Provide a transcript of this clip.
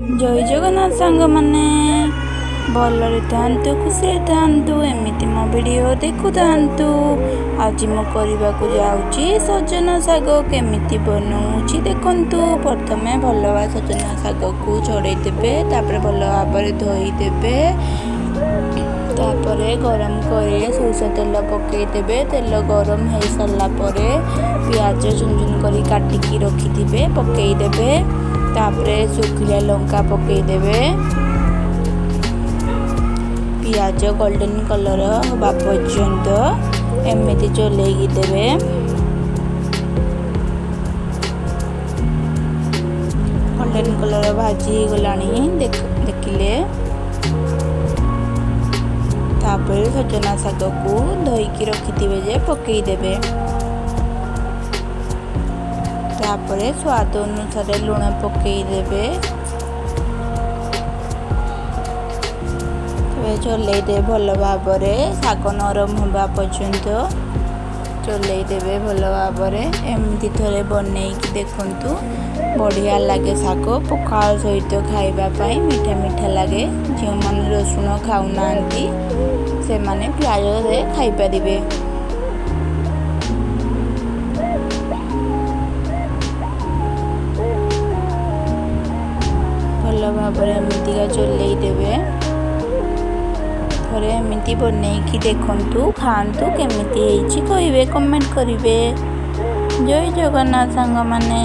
ଜୟ ଜଗନ୍ନାଥ ସାଙ୍ଗମାନେ, ଭଲରେ ଥାଆନ୍ତୁ, ଖୁସିରେ ଥାଆନ୍ତୁ, ଏମିତି ମୋ ଭିଡ଼ିଓ ଦେଖୁଥାନ୍ତୁ। ଆଜି ମୁଁ କରିବାକୁ ଯାଉଛି ସଜନା ଶାଗ। କେମିତି ବନଉଛି ଦେଖନ୍ତୁ। ପ୍ରଥମେ ଭଲ ସଜନା ଶାଗକୁ ଛଡ଼େଇ ଦେବେ, ତାପରେ ଭଲ ଭାବରେ ଧୋଇଦେବେ। ତାପରେ ଗରମ କରି ସୋରିଷ ତେଲ ପକାଇଦେବେ। ତେଲ ଗରମ ହେଇସାରିଲା ପରେ ପିଆଜ ଚୁନ ଚୁନ କରି କାଟିକି ରଖିଥିବେ, ପକାଇଦେବେ। ତାପରେ ଶୁଖିଲା ଲଙ୍କା ପକାଇଦେବେ। ପିଆଜ ଗୋଲ୍ଡେନ୍ କଲର୍ ହେବା ପର୍ଯ୍ୟନ୍ତ ଏମିତି ଚଲେଇକି ଦେବେ। ଗୋଲ୍ଡେନ୍ କଲର୍ ଭାଜି ହେଇଗଲାଣି ଦେଖିଲେ। ତାପରେ ସଜନା ଶାଗକୁ ଧୋଇକି ରଖିଥିବେ ଯେ, ପକାଇଦେବେ। ତାପରେ ସ୍ୱାଦ ଅନୁସାରେ ଲୁଣ ପକାଇଦେବେ। ଚଲେଇ ଦେବେ ଭଲ ଭାବରେ, ଶାଗ ନରମ ହେବା ପର୍ଯ୍ୟନ୍ତ ଚଲେଇ ଦେବେ ଭଲ ଭାବରେ। ଏମିତି ଥରେ ବନେଇକି ଦେଖନ୍ତୁ, ବଢ଼ିଆ ଲାଗେ ଶାଗ ପଖାଳ ସହିତ ଖାଇବା ପାଇଁ, ମିଠା ମିଠା ଲାଗେ। ଯେଉଁମାନେ ରସୁଣ ଖାଉନାହାନ୍ତି ସେମାନେ ପିଆଜରେ ଖାଇପାରିବେ। ଭଲ ଭାବରେ ଏମିତିକା ଚଲେଇ ଦେବେ। ଥରେ ଏମିତି ବନେଇକି ଦେଖନ୍ତୁ, ଖାଆନ୍ତୁ, କେମିତି ହେଇଛି କହିବେ, କମେଣ୍ଟ କରିବେ। ଜୟ ଜଗନ୍ନାଥ ସାଙ୍ଗମାନେ।